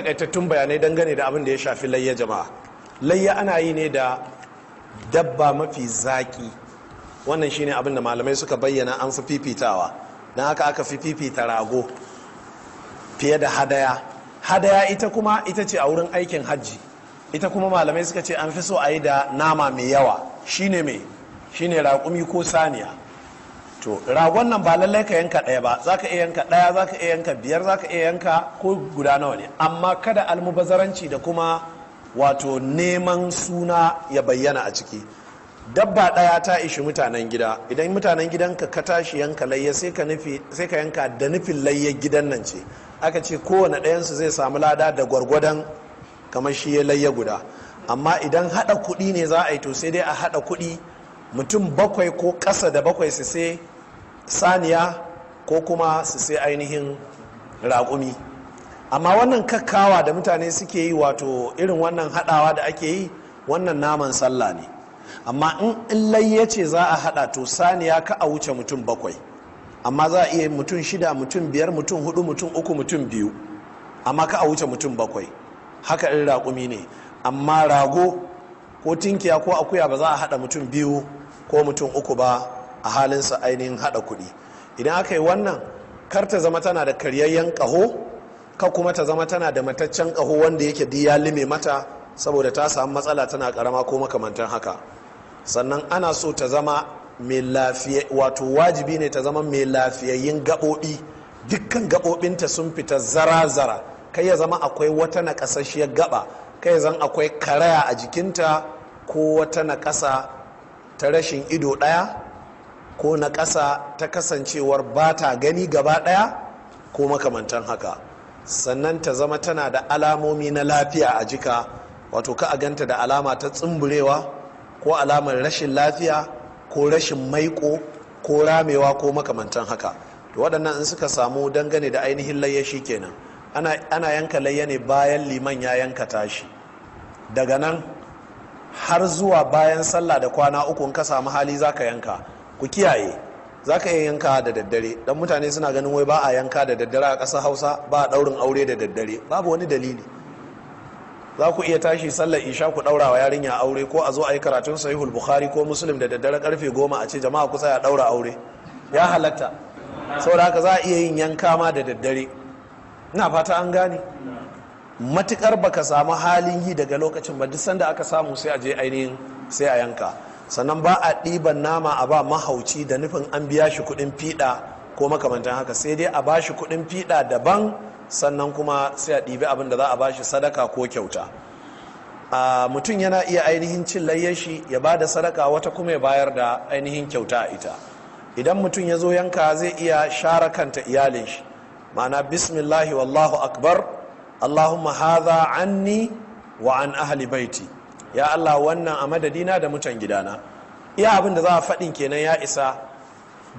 Takaitattun bayanai dangane da abin da ya shafi layya. Jama'a, layya ana yi ne da dabba mafi zaki. Wannan shine abin da malamai suka bayyana an fi fifitawa. Don haka aka fi fifita rago fiye da hadaya. Hadaya ita kuma ita ce a wurin aikin hajji. Ita kuma malamai suka ce an fi so a yi da nama mai yawa, shine mai shine raƙumi ko saniya. To, ragon nan ba lallai ka yanka ɗaya ba. Za ka iya yanka ɗaya, za ka iya yanka biyar, za ka iya yanka ko guda nawa ne, amma kada almubazaranci da kuma wato neman suna ya bayyana a ciki. Dabba ɗaya ta ishi mutanen gida. Idan mutanen gidanka ka tashi yanka layya, sai ka yanka da nufin layya gidan nan ce. Aka ce kowane ɗayansu zai samu lada da gwargwadon kamar shi ya layya guda. Amma idan haɗa kuɗi ne za a yi, to sai dai a haɗa kuɗi, mutum bakwai ko ƙasa da bakwai su sai saniya ko kuma su sai ainihin raƙumi. Amma wannan kakkawa da mutane suke yi, wato irin wannan haɗawa da ake yi, wannan naman sallah ne. Amma in layya ce za a haɗa, to saniya ka a wuce mutum bakwai, amma za a iya mutum shida, mutum biyar, mutum hudu, mutum uku, mutum biyu, amma ka a wuce mutum bakwai. Haka in raƙumi ne. Amma rago ko tinkiya ko akuya ba za a haɗa mutum biyu ko mutum uku ba a halinsa ainihin haɗa kuɗi. Idan aka yi wannan, kar ta zama tana da karyayyen ƙaho, ka kuma ta zama tana da mataccen ƙaho wanda yake ya lime mata saboda ta samu matsala tana karama ko makamantan haka. Sannan ana so ta zama mai lafiya, wato wajibi ne ta zama mai lafiyayyin gaɓoɓi. Dukkan gaɓoɓinta sun fita zara-zara, kai ya zama akwai wata naƙasasshiyar gaba, kai ya zama akwai karaya a jikinta ko wata naƙasa ta rashin ido ɗaya ko naƙasa ta kasancewar ba ta gani gaba ɗaya ko makamantan haka. Sannan ta zama tana da alamomi na lafiya a jika, wato ka a ganta da alama ta tsumburewa ko alamar rashin lafiya ko rashin maiko ko ramewa ko makamantan haka. To, waɗannan in suka samu dangane da ainihin layya shi kenan. Ana yanka layya ne bayan liman ya yanka tashi. Daga nan har zuwa bayan sallah da kwana 3, in ka samu hali za ka yanka. Ku kiyaye, za ka iya yanka da daddare, don mutane suna ganin wai ba a yanka da daddare a ƙasar Hausa, ba a ɗaurin aure da daddare. Babu wani dalili. Za ku iya tashi sallar isha ku ɗaura wa yarinya aure, ko a zo a yi karatun Sahihul Bukhari ko Muslim da daddare karfe 10, a ce jama'a ku tsaya ɗaura aure. Ya halatta. Saboda haka za a iya yin yanka ma da daddare. Ina fata an gane. Matukar baka samu halin yi daga lokacin ba, duk sanda aka samu sai a je ainihin sai a yanka. Sannan ba a ɗiban nama a ba mahauci da nufin an biya shi kuɗin fiɗa ko makamantan haka. Sai dai a ba shi kuɗin fiɗa daban, sannan kuma sai a ɗibi abin da za a ba shi sadaka ko kyauta. A mutum yana iya ainihin cin layyar shi, ya ba da sadaka wata, kuma ya bayar da ainihin kyauta a ita. Idan mutum ya zo yanka, zai iya share kanta iyalin shi, ma'ana "Bismillahi wallahu akbar, Allahumma hadha anni wa an ahli baiti." Ya Allah, wannan a madadina da mutan gidana. Iya abin da za a faɗin kenan ya isa.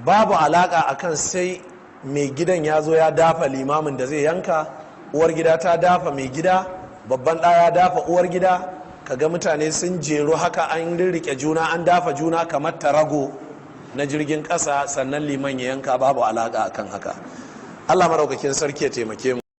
Babu alaka akan sai mai gidan ya zo ya dafa limamin da zai yanka, uwar gida ta dafa mai gida, babban ɗaya ya dafa uwar gida. Kaga mutane sun jeru haka, an rirrike juna, an dafa juna kamar tarago na jirgin ƙasa, sannan liman ya yanka. Babu alaka akan haka. Allah maraukakin sarki ya taimake mu.